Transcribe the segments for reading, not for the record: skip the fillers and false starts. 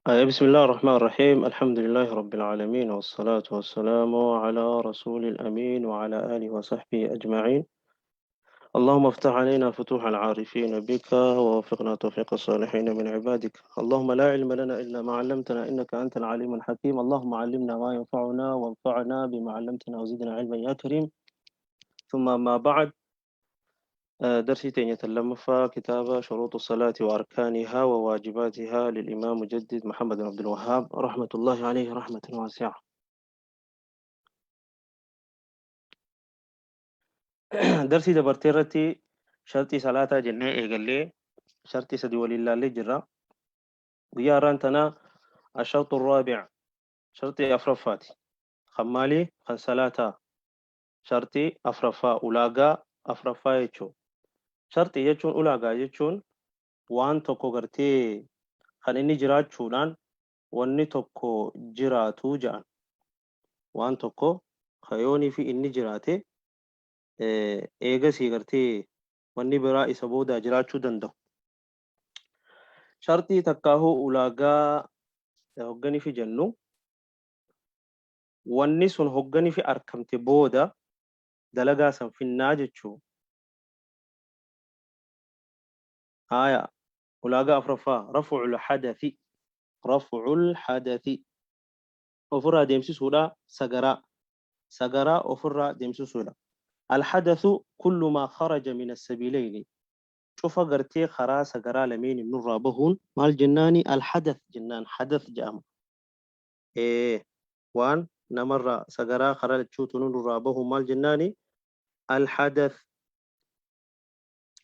بسم الله الرحمن الرحيم، الحمد لله رب العالمين، والصلاة والسلام على رسول الأمين وعلى آله وصحبه أجمعين. اللهم افتح علينا فتوح العارفين بك، ووفقنا توفيق الصالحين من عبادك. اللهم لا علم لنا إلا ما علمتنا إنك أنت العليم الحكيم. اللهم علمنا ما ينفعنا وانفعنا بما علمتنا وزدنا علما يا كريم. ثم ما بعد، درسي تينية اللمفة كتاب شروط الصلاة وأركانها وواجباتها للإمام مجدد محمد بن عبد الوهاب رحمة الله عليه رحمة واسعة. درسي دبرتيرتي شرطي صلاة جنة إيقالي شرطي سدي ولله لجرة ويا رانتنا الشرط الرابع شرطي أفرفاتي خمالي خن صلاة شرطي أفرفا أولاغا أفرفا يچو sharxii jechuun ulaagaa jechuun waan tokko gartee kan inni jiraachuudhaan wanni tokko jiraatu ja'an, waan tokko kayoonii fi inni jiraate eegasii gartee wanni biraa isa boodaa jiraachuu danda'u. Sharxii takkaahuu ulaagaa hogganii fi jennu wanni sun hogganii fi arkamte booda dalagaa san finnaa jechuu. Haya, ulaagaa afraffaa raf'ul hadathi, raf'ul hadathi ofirraa deemsisuudha, sagaraa sagaraa ofirraa deemsisuudha. Alhadathu kullu maa kharaja min assabiilayni, cufa gartee karaa sagaraa lameen nurraa bahuun maal jennaani? Alhadath jennaan, hadath jedhama. Waan namarraa sagaraa karaa lachuutu nurraa bahuun maal jennaani? Alhadath.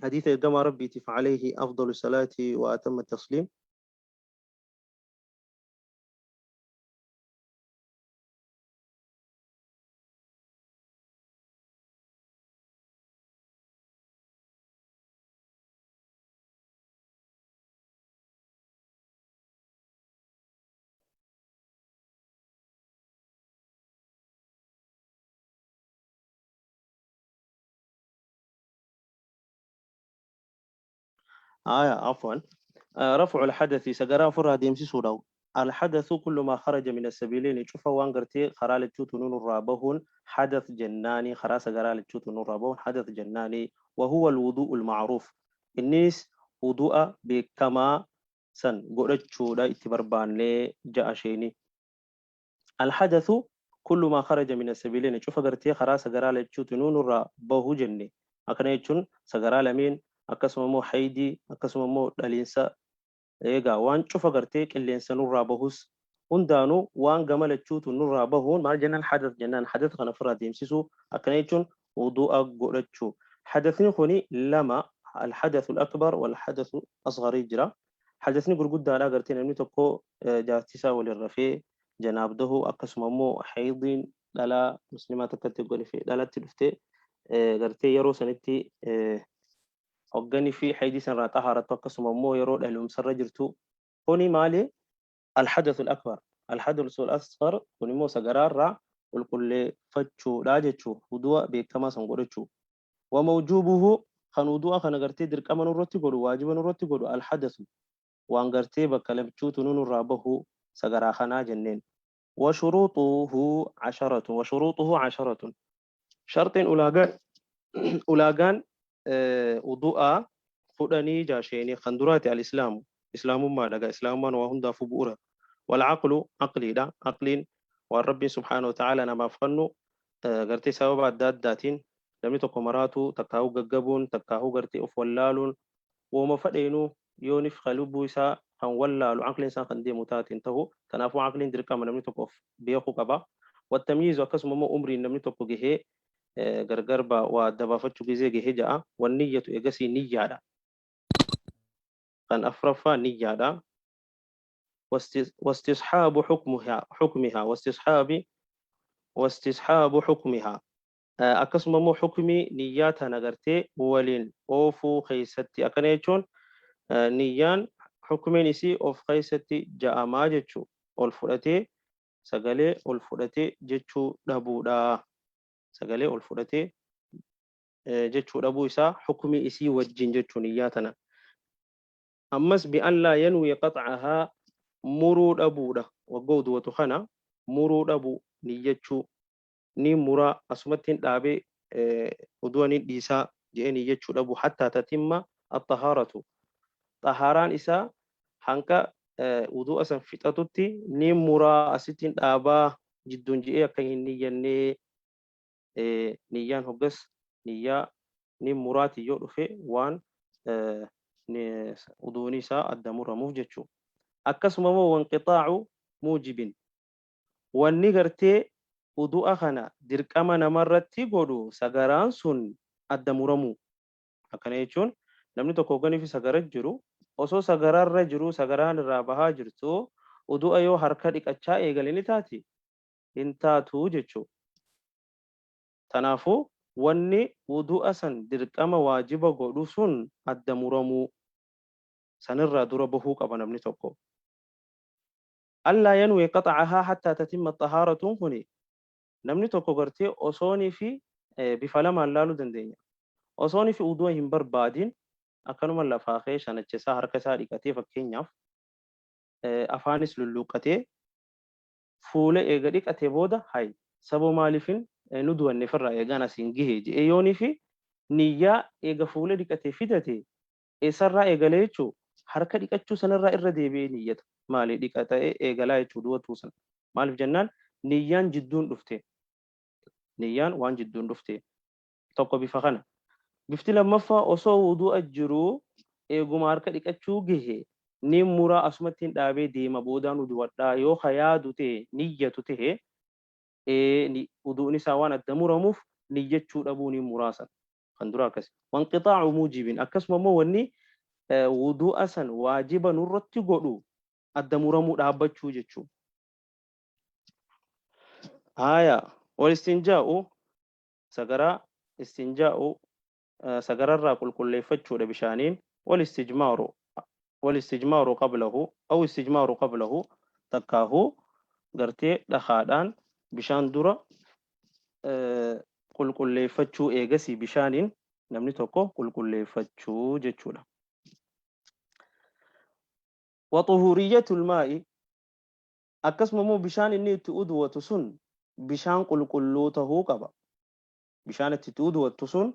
حديث إرجما ربي عليه أفضل الصلاة وأتم التسليم. آية عفوا، رفع الحدث سجرا فرها ديمسي سوداو. الحدث كل ما خرج من السبيلين، شوف وان قرتي خرال تشوت نون رابهون حدث جناني، خرا سجرا تشوت نون رابهون حدث جناني، وهو الوضوء المعروف. الناس وضوء بكما سن قرتشو لا اتبربان لي جاء شيني. الحدث كل ما خرج من السبيلين، شوف قرتي خرا سجرا تشوت نون رابه جني أكن يچون سجرا لمين، akkasuma immoo haydii, akkasuma immoo dhaliinsa, eegaa waan cufa gartee qilleensa nurraa bahus hundaanuu waan gama lachuutu nurraa bahuun maal jennaan? Hadath jennaan. Hadath kana ofirraa deemsisuu akkana jechuun wudu'a godhachuu. Hadathni kuni lama, alhadathu akbar walhadathu asgharii jira. Hadathni gurguddaadha gartee namni tokko jaartisaa waliin rafee janaabdahu, akkasuma immoo haydiin dhalaa muslimaa takkatti godhe dhalatti dhuftee gartee yeroo sanitti hogganii fi haydii sanarraa xahaarattu, akkasuma immoo yeroo dhalumsarra jirtu, kuni maali? Alhadathu akbar. Alhadathu asghar kun immoo sagaraarraa qulqulleeffachuudha jechuu, wudu'a beekamaa san godhachuu. Wamawjubuhu kan wudu'a kana gartee dirqama nurratti godhu, waajiba nurratti godhu, alhadathu waan gartee bakka lamchuutu nurraa bahu sagaraa kanaa jenneen. وشروطه عشرة، وشروطه عشرة. شرط أولاغان أولاغان wudu'a fudhanii jaasheenii kan duraati al-islaamu, islaamummaadha. Gaa islaamummaan waa hundaafuu bu'uura. Walcaqlu aqliidha. Aqliin waan rabbiin subhaanahu wa ta'aala namaaf kennu gartee sababa adda addaatiin namni tokko maraatu takkaahuu gaggabuun takkaahuu gartee of wallaaluun wooma fadheenuu yoonif lubbuu isaa kan wallaalu aqliin isaa kan deemu taateen ta'u. Kanaafuu aqliin dirqama, namni tokko of beekuu qaba. Wattamyiizu akkasuma immoo umriin namni tokko gahee gargar waa adda baafachuu gizee gahee ja'a. Wanniyyatu egasii niyyaadha. Kan afraffaa niyyaadha. Wastisxaabu xukmihaa, wastisxaabu xukmihaa akkasuma immoo xukmii niyyaa tana gartee waliin oofuu keeysatti, akkana jechuun niyyaan xukmiin isii of keeysatti ja'amaa jechuu, ol fudhatee sagalee ol fudhatee jechuu dhabuudha, sagalee ol fudhatee jechuu dhabuu isaa xukmii isii wajjin jechuu niyyaa tana. Ammas bi'an laa yanwi qaxcahaa Muruu dhabuudha. Wagga uduwatu kana muruu dhabuu niyyachuu, ni muraa asumatti hin dhaabee udu'a ni dhiisaa jedhee niyyachuu dhabu. Hattaa tatimma axahaaratu, xahaaraan isaa hanqa udu'a san fixatutti ni muraa asitti hin dhaabaa jidduun jedhee akka hin niyyannee. Niyyaan hoggas niyyaa ni muraati yoo dhufe waan uduuni isaa adda muramuuf jechuu. Akkasuma immoo wanqixaacu muujibin, wanni gartee udu'a kana dirqama namarratti godhu sagaraan sun adda muramuu. Akkana jechuun namni tokko hoganii fi sagara jiru, osoo sagaraarra jiru sagaraan irraa bahaa jirtu udu'a yoo harka dhiqachaa eegale ni taati? Hin taatu jechuu. Tanaafuu wanni wudu'a san dirqama waajiba godhu sun adda muramuu, sanirraa dura bahuu qaba namni tokko. Allaa yanwii qaxa'ahaa hattaa tatimma xahaaratuun kuni namni tokko gartee osoonii fi bifa lamaan laaluu dandeenya. Osoonii fi wudu'a hin barbaadin akkanuma lafaa ka'ee shanacha isaa harka isaa dhiqatee, fakkeenyaaf afaanis lulluuqqatee fuula eega dhiqatee booda, hay saboo maaliifin nu du'anne firraa eegaan asiin gahe jedhee yoonii fi niyyaa eega fuula dhiqatee fidate, eessarraa eegalee jechuu? Harka dhiqachuu sanarraa irra deebi'ee niyyata maali dhiqatee eegalaa jechuu du'atuu sana. Maaliif jennaan niyyaan jidduun dhufte, niyyaan waan jidduun dhufte. Tokko bifa kana. Bifti lammaffaa osoo wudu'a jiruu eeguma harka dhiqachuu gahe ni muraa asumatti hin dhaabee deema, boodaan wudu'adhaa yoo ka yaadu ta'e, niyyatu ta'e, wudu'ni isaa waan adda muramuuf niyyachuu dhabuu ni muraasan kan dura akkas. Wanqixaacu muujibin, akkasuma immoo wanni wudu'a san waajiba nurratti godhu adda muramuu, dhaabbachuu jechuu. Haya, wal istinjaa'u, sagaraa istinjaa'u sagararraa qulqulleeffachuudha bishaaniin. Wal istijmaaru qablahu aw istijmaaru qablahu, takkaahu gartee dhakaadhaan bishaan dura qulqulleeffachuu, eegasii bishaaniin namni tokko qulqulleeffachuu jechuudha. Waxuhuriyyatul maa'i, akkasuma immoo bishaan inni itti uduwatu sun bishaan qulqulluu tahuu qaba. Bishaan itti uduwattu sun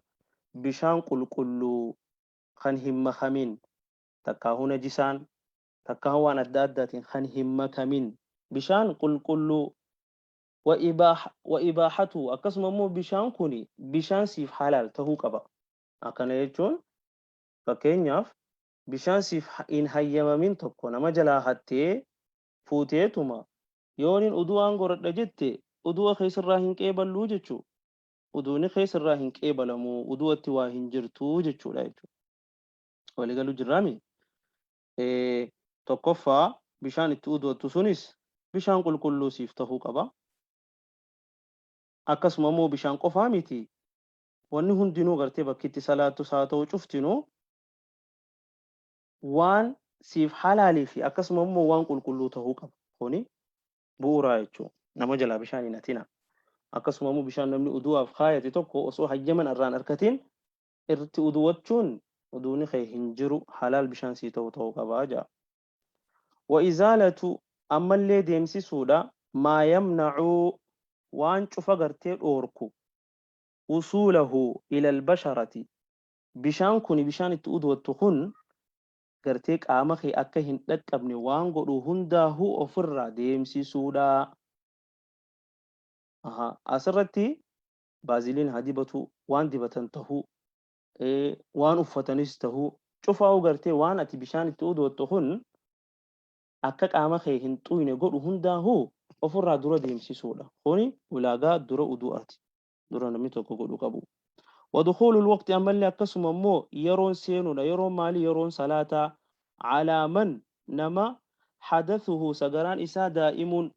bishaan qulqulluu kan hin makamin, takkaahuu najisaan takkaahuu waan adda addaatiin kan hin makamin, bishaan qulqulluu. Wa ibaaxatu, akkasuma immoo bishaan kun bishaan siif halaal tahuu qaba. Akkana jechuun fakkeenyaaf bishaan siif hin hayyamamin tokko nama jalaa hattee fuuteetuma yoonin udu'aan godhadha jette, udu'a keessirraa hin qeeballuu jechuu. Uduuni keessirraa hin qeebalamu, udu'atti waa hin jirtu jechuudha jechuudha. Waliigaluu jirraami? Tokkoffaa bishaan itti udu'attu sunis bishaan qulqulluu siif tahuu qaba. Akkasuma immoo bishaan qofaa miti. Wanni hundinuu gartee bakki itti salaattus haa ta'u cuftinuu waan siif halaalii fi akkasuma immoo waan qulqulluu tahuu qaba. Kuni bu'uuraa jechuudha. Nama jalaa bishaan hin hatina. Akkasuma immoo bishaan namni udu'aaf kaayate tokko osoo hayyaman irraan argatin irratti udu'achuun uduuni kee hin jiru, halaal bishaan sii ta'u ta'uu qabaa ja'a. Wa izaalatu, ammallee deemsisuudha, maa yamnacuu, waan cufa gartee dhoorku, wusuulahu ila albasharati, bishaan kuni bishaan itti uduwattu kun gartee qaama kee akka hin dhaqqabne waan godhu hundaahuu ofirraa deemsisuudha. Aha, asirratti baaziliin haa dibatu, waan dibatan tahuu, waan uffatanis tahuu, cufaa'u gartee waan ati bishaan itti uduwattu kun akka qaama kee hin xuyne godhu hundaahuu ofirraa dura deemsisuudha. Kuni ulaagaa dura udu'aati. Dura namni tokko godhu qabu. Wadukhuulul waqti, ammallee akkasuma immoo yeroon seenuudha. Yeroon maali? Yeroon salaataa. Calaa man, nama, hadathuhu, sagaraan isaa, daa'imuun,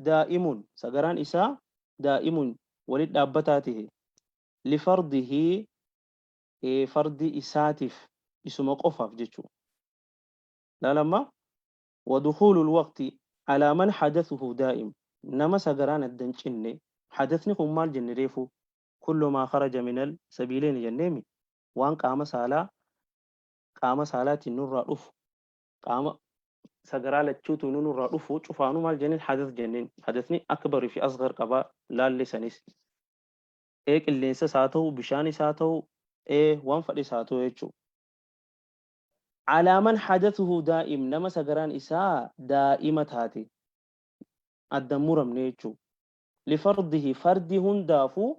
daa'imuun, sagaraan isaa daa'imuun walit dhaabbataa tahe, lifardihi, fardi isaatiif, isuma qofaaf jechuu. Laalamma, wadukhuulul waqti calaa man hadathuhu daa'im, nama sagaraan adda hin cinne. Hadathni kun maal jenne reefu? Kullu maa kharaja minal sabiileeni jenneemi. Waan qaama saalaa, qaama saalaatiin nurraa dhufu, qaama Sagaraa lachuutu nurraa dhufu cufaanuu maal jenneen? Hadath jenneen. Hadathni akbar fi asghar qaba laalle sanis. Ee qilleensas haa ta'u, bishaanis haa ta'u, ee waan fedhes haa ta'u jechuudha. Alaa man hadathuhu daa'im, nama sagaraan isaa daa'ima taate, addan muramne jechuudha. Lifardihi, fardi hundaafuu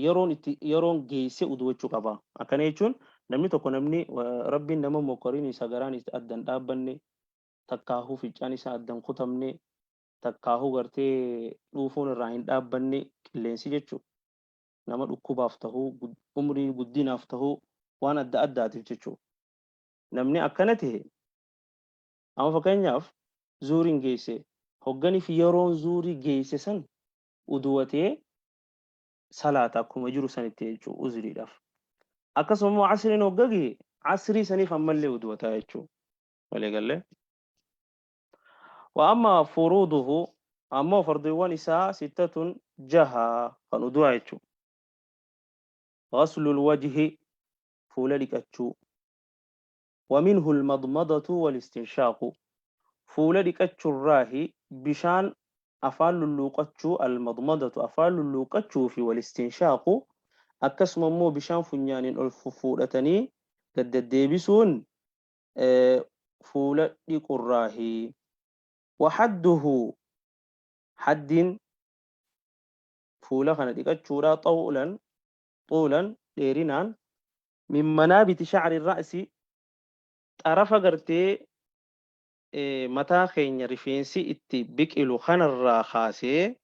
yeroon itti yeroon geesse uduwachuu qaba. Akkana jechuun namni tokko, namni Rabbiin nama mokkoriin sagaraan itti addan dhaabbanne, takkaahuu ficcaan isaa addan kutamne, takkaahuu gartee dhuufuun irraa hin dhaabbanne, qilleensi jechuudha. Nama dhukkubaaf tahuu, umrii guddinaaf tahuu, waan adda addaatiif jechuudha. Namni akkana ta'e, amma fakkeenyaaf zuuriin geesse, hogganiif yeroon zuurii geesse san uduwatee salaata akkuma jiru sanitti jechuudha uzriidhaaf. Akkasuma immoo asriin hogga gahe, asrii saniif ammallee uduwataa jechuudha. Walii gallee. Wa amma furuuduhu, ammoo fardiiwwan isaa, sittatun, jaha kan udu'aa jechuudha. Ghaslul wajhi, fuula dhiqachuu. Wa minhu almadmadatu walistinshaaqu, fuula dhiqachurraahi bishaan afaan lulluuqachuu, almadmadatu afaan lulluuqachuu fi walistinshaaqu, akkasuma immoo bishaan funyaaniin ol fuffuudhatanii gad deddeebisuun fuula dhiqurraahi. Wa hadduhu, haddiin fuula kana dhiqachuudha, xawlan, xuulan, dheerinaan, min manaabiti sha'ri ra'si, xarafa gartee mataa keenya rifeensi itti biqilu kanarraa kaasee,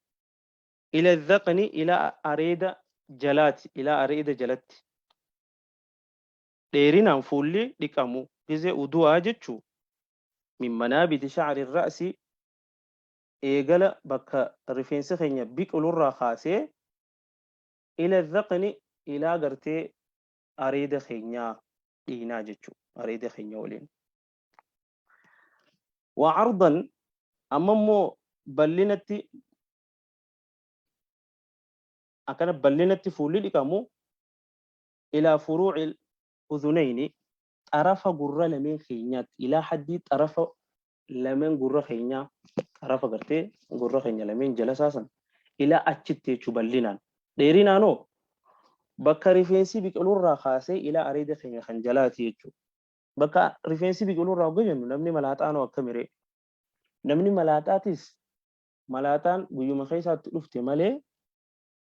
ila dhaqni, ila areeda jalaati, ila areeda jalatti dheerinaan fuulli dhiqamu gizee udu'aa jechuu. Min manaabiti sha'ri ra'si, eegala bakka rifeensi keenya biqilurraa kaasee, ila dhaqni, ilaa gartee areeda keenyaa dhiinaa jechuu, areeda keenya waliin. Wa ardan, amma immoo bal'inatti, akkana bal'inatti fuulli dhiqamu, ilaa furuuci udhunayni, xarafa gurra lameen keenyaatti, ilaa haddii xarafa lameen gurra keenyaa, xarafa gartee gurra keenya lameen jala saasan ilaa achitti jechuu bal'inaan. Dheerinaanoo bakka rifeensi biqilurraa kaasee ilaa areeda keenya kan jalaati jechuudha. Bakka rifeensi biqilurraa hogga jennu, namni malaaxaanoo akkamiree? Namni malaaxaatis, malaaxaan guyyuma keessaatti dhufte malee,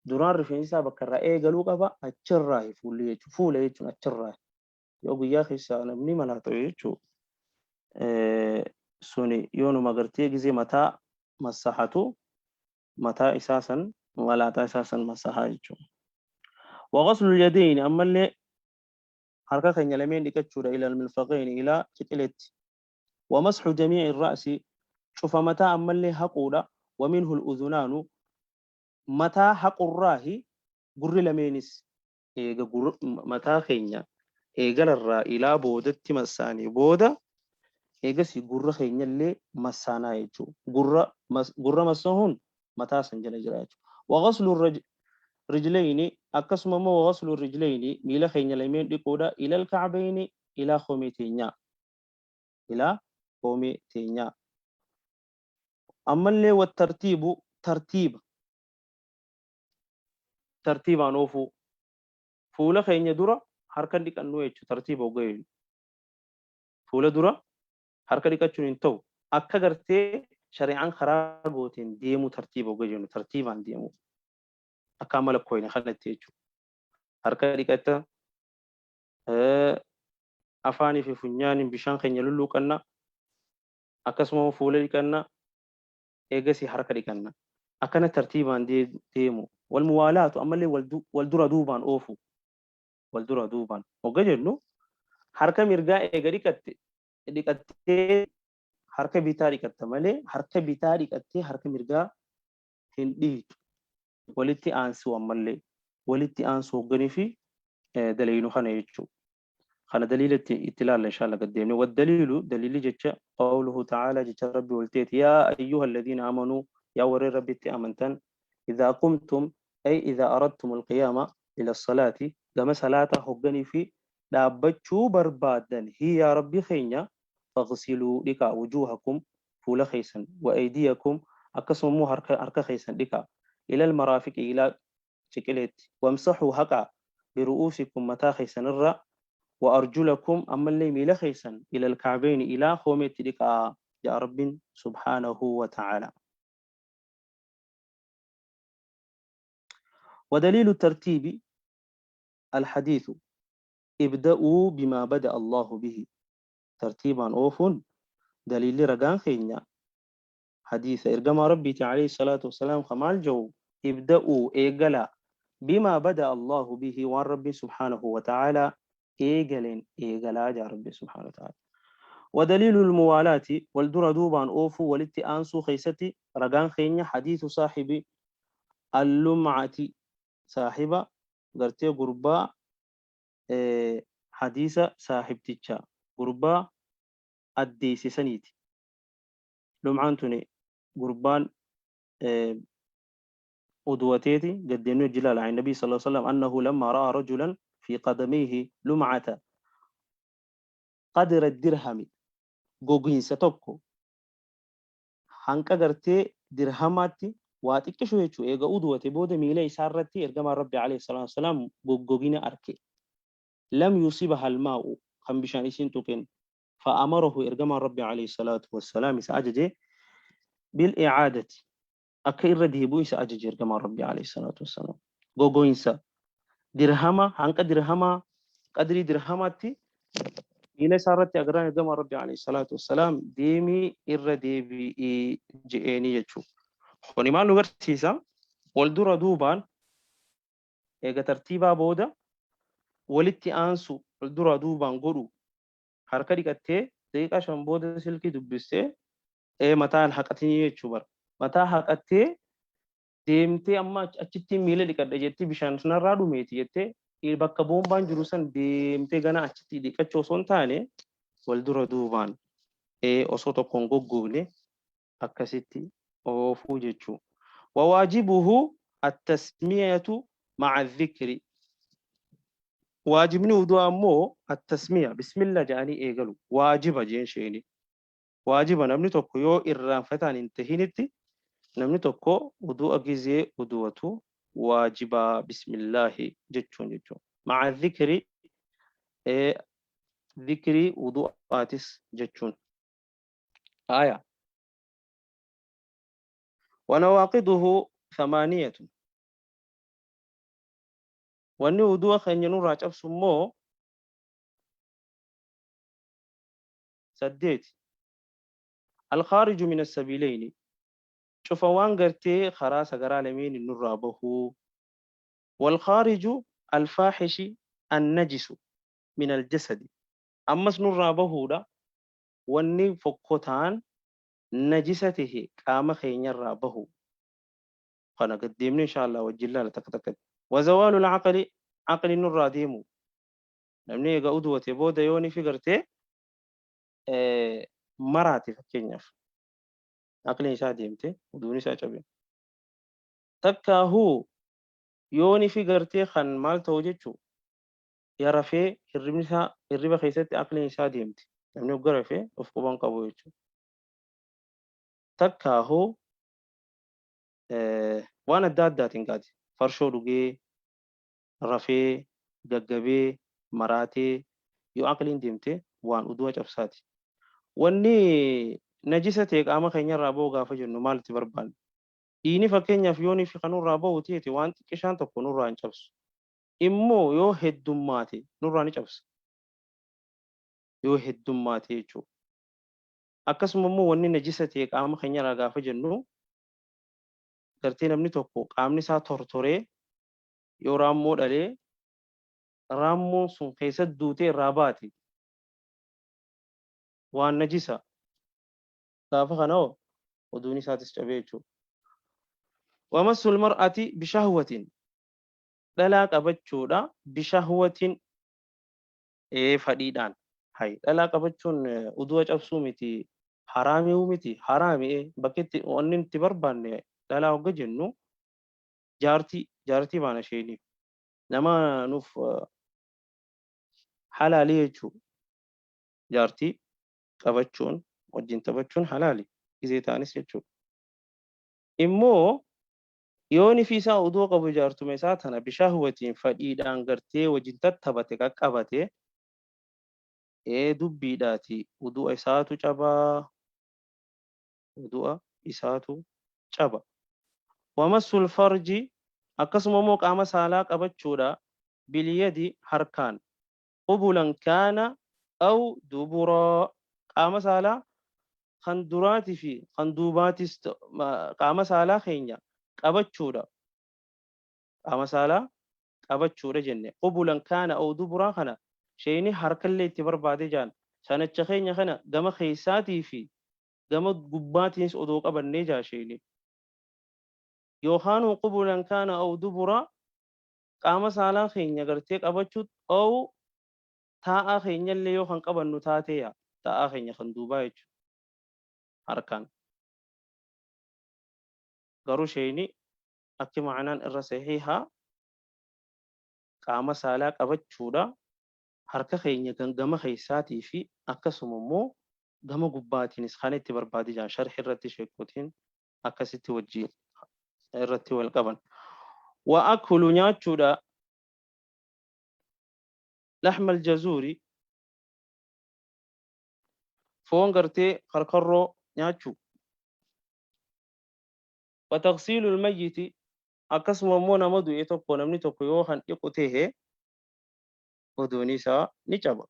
duraan rifeensi isaa bakka irraa eegaluu qaba, achirraa fuulli jechuudha. Fuula jechuun achirraa yoo guyyaa keessaa namni malaaxa'u jechuudha. Suni yoo numa gartee gizee mataa massahatu, mataa isaa san, malaaxaa isaa san massahaa jechuudha. Wa ghaslu yadayni, ammallee harka keenya lameen dhiqachuudha, ila almirfaqayni, ilaa ciqileetti. Wa masxu jamii'i ra'si, cufa mataa ammallee haquudha. Wa minhu al-udhunaanu, mataa haqurraahi gurri lameenis. Eega mataa keenya eegalarraa ilaa boodatti massaanii booda, eegasii gurra keenyallee massaanaa jechuudha. Gurra massahuun mataa san jala jira jechuudha. Wa ghaslu rijlayni, akkasuma immoo wa ghaslu rijlayni, miila keenya lameen dhiquudha, ilal ka'bayni, ilaa koomee teenyaa, ilaa koomee teenyaa. Ammallee wa tartiibu, tartiiba tartiibaan oofuu, fuula keenya dura harka dhiqannuu jechuudha. Tartiiba hogga fuula dura harka dhiqachuun hin ta'u, akka gartee shari'aan karaa gooteen deemuu. Tartiiba hogga jennu, tartiibaan deemuu akka amma lakkooyne kanatti jechuudha. Harka dhiqatta, afaanii fi funyaaniin bishaan keenya lulluuqanna, akkasuma fuula dhiqanna, eegasii harka dhiqanna. Akkana tartiibaan deemu. Wal muwaalaatu, ammallee wal dura duubaan oofu. Wal dura duubaan hogga jennu, harka mirgaa eega dhiqatte dhiqattee harka bitaa dhiqatta malee, harka bitaa dhiqattee harka mirgaa hin dhiitu. Walitti aansuu, ammallee walitti aansuu hogganii fi daleeynu kana jechuudha. Kana daliila itti ilaalla inshallah gad deemne. Waddaliilu, daliilli jecha, qawluhu ta'ala, jecha Rabbi olteeti: yaa ayyuha alladhiina amanuu, yaa warreen Rabbitti amantan, idhaa qumtum, ay idhaa aradtum alqiyaama ila salaati, gama salaataa hogganii fi dhaabbachuu barbaaddan, hi yaa Rabbi keenya. Faghsiluu, dhiqaa, wujuuhakum, fuula keessan, wa aydiyakum, akkasuma immoo harka keessan dhiqaa, ilal maraafiqi, ilaa ciqileetti, wamsaxuu, haqaa, biru'uusikum, mataa keessan irra, wa arjulakum, ammallee miila keessan, ilal ka'beyni, ilaa koomeetti dhiqaa ja'a Rabbiin subhaanahu wa ta'ala. ودليل الترتيب الحديث ابدأوا بما بدأ الله به. Tartiibaan oofuun daliilli ragaan keenya hadiisa ergamaa Rabbiiti alayhi salaatu wassalaam ka maal jedhu: ibda'uu, eegalaa, bimaa bada Allahu bihi, waan Rabbiin subhaanahu wa ta'aalaa eegaleen eegalaa jaa Rabbiin subhaanahu wa ta'aalaa. ودليل الموالاة, wal dura duubaan oofuu, walitti aansuu keessatti ragaan keenya حديث صاحب اللمعة, saahiba gartee gurbaa, hadiisa saahibticha gurbaa addeessisaniiti. Lumcaan tuni gurbaan uduwateeti gaddeemnee hojii ilaala. عن النبي صلى الله عليه وسلم أنه لما رأى رجلا في قدميه لمعة قدر الدرهم, gogiinsa tokko hanqa gartee dirhamaatti waa xiqqishu jechuu, eega uduwate booda miila isaa irratti ergamaan Rabbi عليه الصلاة والسلام goggogina arke, لم يصبها الماء, kan bishaan isiin tuqin. فأمره, ergamaan Rabbi عليه الصلاة والسلام isa ajaje, بالإعادة, akka irra deebi'u isa ajaje ergamaan Rabbi عليه الصلاة والسلام. Gogoinsa dirhama, hanqa dirhamaa, qadrii dirhamaatti miila isaa irratti agaraan ergamaan Rabbi عليه الصلاة والسلام deemii irra deebi'ii je'eenii jechuudha. Kuni maal nu agarsiisa? Wal dura duubaan eega tartiibaa booda walitti aansu, wal dura duubaan godhu. Harka dhiqattee daqiiqaa 5 booda silkii dubbistee mataan haqatinii jechuu bara. Mataa haqattee deemtee amma achitti miila dhiqadha jettee, bishaan sanarraa dhumeeti jettee, bakka boombaan jiru san deemtee gana achitti dhiqachuu osoo hin taane, wal dura duubaan osoo tokkoon goggogne akkasitti oofuu jechuu. وواجبه التسمية مع الذكر. Waajibni wudu'aa ammoo التسمية, bismillah jedhanii eegalu waajiba jeen sheeni. Waajiba, namni tokko yoo irraanfataan hin tahinitti, namni tokko wudu'a gizee wudu'atu waajibaa bismillaahi jechuun jechuudha. مع الذكر, dhikrii wudu'aatis jechuun. آية ونواقضه ثمانية. Wanni wudu'a keenya nurraa cabsu immoo saddeeti. الخارج من السبيلين, cufa waan gartee karaa sagaraa lameen nurraa bahuu. والخارج الفاحش النجس من الجسد, ammas nurraa bahuudha wanni fokkotaan najisa tahe qaama keenyarraa bahu. Kana gaddeemne insha Allah wajjin laala takka takkatti. وزوال العقل, aqli nurraa deemu. Namni eega uduwate booda yoo ni fi gartee maraate, fakkeenyaaf, aqliin isaa deemte, uduun isaa cabe. Takkaahuu yoo ni fi gartee kan maal ta'u jechuu ya rafee, hirribni isaa, hirriba keessatti aqliin isaa deemte, namni hogga rafee of quban qabu jechuudha. Takkaahuu waan adda addaatiin kaate, farshoo dhugee rafee gaggabee maraatee yoo aqliin deemte, waan udu'a cabsaati. Wanni najisa ta'e qaama keenyarraa bahu gaafa jennu maalitti barbaanne? Dhiigni fakkeenyaaf yoo ni fi kan nurraa bahu ta'e, waan xiqqishaan tokko nurraa hin cabsu. Immoo yoo heddummaate nurraa ni cabsa. Yoo heddummaate jechuudha. Akkasuma immoo wanni najisa ta'e qaama keenyarraa gaafa jennu, gartee namni tokko qaamni isaa tortoree yoo raammoo dhalee, raammoon sun keessa duutee irraa baate, waan najisa. Gaafa kana hoo oduun isaatis cabee jechuudha. ومس المرأة بشهوة, dhalaa qabachuudha, بشهوة, fadhiidhaan. Hay, dhalaa qabachuun udu'a cabsuu miti, haraamii miti, haraami. Bakki wanni itti barbaanne dhalaa hogga jennu jaartii, jaartii baana isheeni nama nuuf halaalii jechuu, jaartii Qabachuun wajjin taphachuun halaali gizee ta'anis jechuudha. Immoo yoon fi isaa uduu qabu jaartuma isaa tana bishahwatiin fadhiidhaan gartee wajjin tattaphate qaqqabate, ee dubbiidhaati udu'a isaatu cabaa, udu'a isaatu caba. Wamassul farji, akkasuma immoo qaama saalaa qabachuudha, bilyadi harkaan, qubulan kaana aw duburaa, qaama saalaa kan duraatii fi kan duubaatis, qaama saalaa keenya qabachuudha, qaama saalaa qabachuudha jenne. Qubulan kaana aw duburaa kana sheeyni harkallee itti barbaade jaan. Sanacha keenya kana gama keessaatii fi gama gubbaatiinis odoo qabannee jaa sheeyni, yookaan qubulan kaana aw duburaa, qaama saalaa keenya gartee qabachuu, aw taa'aa keenyallee yoo kan qabannu taateeya, taa'aa keenya kan duubaa jechuudha harkaan. Garuu sheeyni akki ma'anaan irra sahiihaa qaama saalaa qabachuudha harka keenya gama keessaatii fi akkasuma immoo gama gubbaatiinis kan itti barbaade jaan. Sharhi irratti sheekotiin akkasitti wajjin irratti wal qaban. Wa akulu, nyaachuudha, laxma aljazuuri, foon gartee karkarroo nyaachuu. Wa tagsiilu lmayyiti, akkasuma immoo nama du'e tokko namni tokko yoo kan dhiqu tahe oduun isaa ni caba.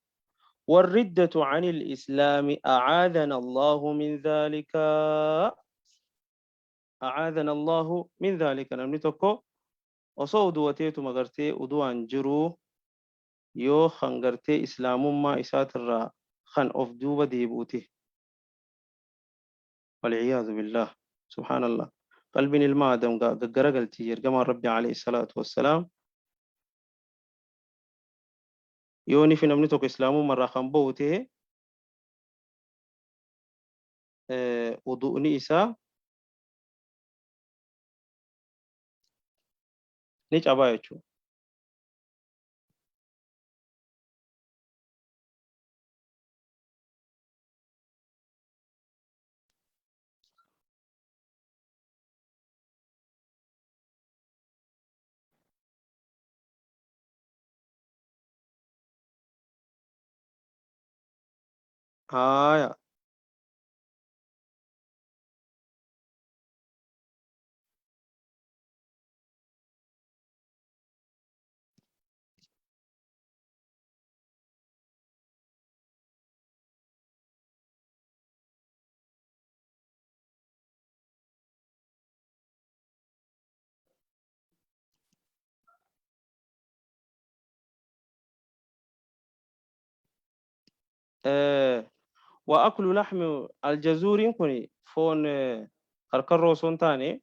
والردة عن الإسلام، أعاذنا الله من ذلك، أعاذنا الله من ذلك. Namni tokko osoo uduwateetuma gartee uduwaan jiruu yoo kan gartee islaamummaa isaatirraa kan of duuba deebi'ute, والعياذ بالله، سبحان الله، qalbiin ilma aadam gaggaragalti. Ergamaan Rabbi عليه الصلاة والسلام yooni fi namni tokko islaamummaa irraa kan bahu ta'e wudu'ni isaa ni cabaa jechuudha. Haaya. وأكل لحم الجزور kun foon karkarroo osoo hin taane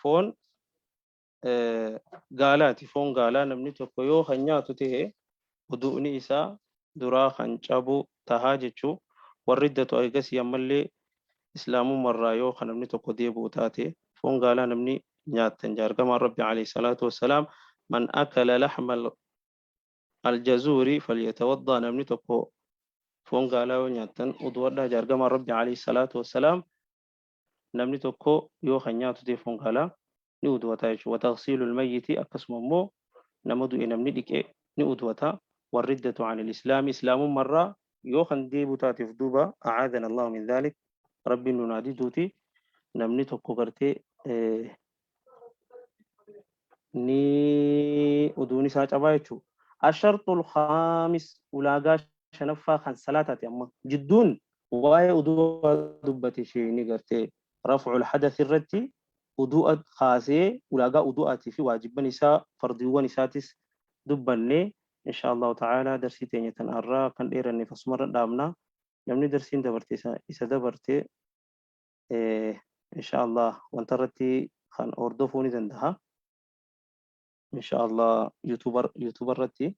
foon gaalaati. Foon gaalaa namni tokko yoo kan nyaatu ta'e wudu'ni isaa duraa kan cabu tahaa jechuu. والردة eegasii ammallee islaamummarraa yoo kan namni tokko deebi'u taate foon gaalaa namni nyaattan jaargamaan Rabbi عليه الصلاة والسلام من أكل لحم الجزور فليتوضأ. Namni tokko foon gaalaa yoo nyaattan uduwadhaa jaargamaan Rabbi عليه الصلاة والسلام. Namni tokko yoo kan nyaatu ta'e foon gaalaa ni uduwata jechuudha. وتغسيل الميت, akkasuma immoo nama du'e namni dhiqe ni uduwata. والردة عن الإسلام, islaamummarraa yoo kan deebi'u taateef duuba, أعاذنا الله من ذلك, Rabbiin nu naadiduuti, namni tokko gartee ni uduun isaa cabaa jechuudha. الشرط الخامس, ulaagaa shanaffaa kan salaataati. Amma jidduun waa'ee uduu dubbate isheen gartee رفع الحدث irratti udu'a kaasee ulaagaa udu'aatii fi waajibban isaa fardiiwwan isaatis dubbannee. إن شاء الله تعالى darsii teenya tan har'aa kan dheeranneef asumarra dhaabna. Namni darsiin dabarte isa dabarte إن شاء الله wanta irratti kan hordofuu ni danda'a. إن شاء الله YouTube irratti.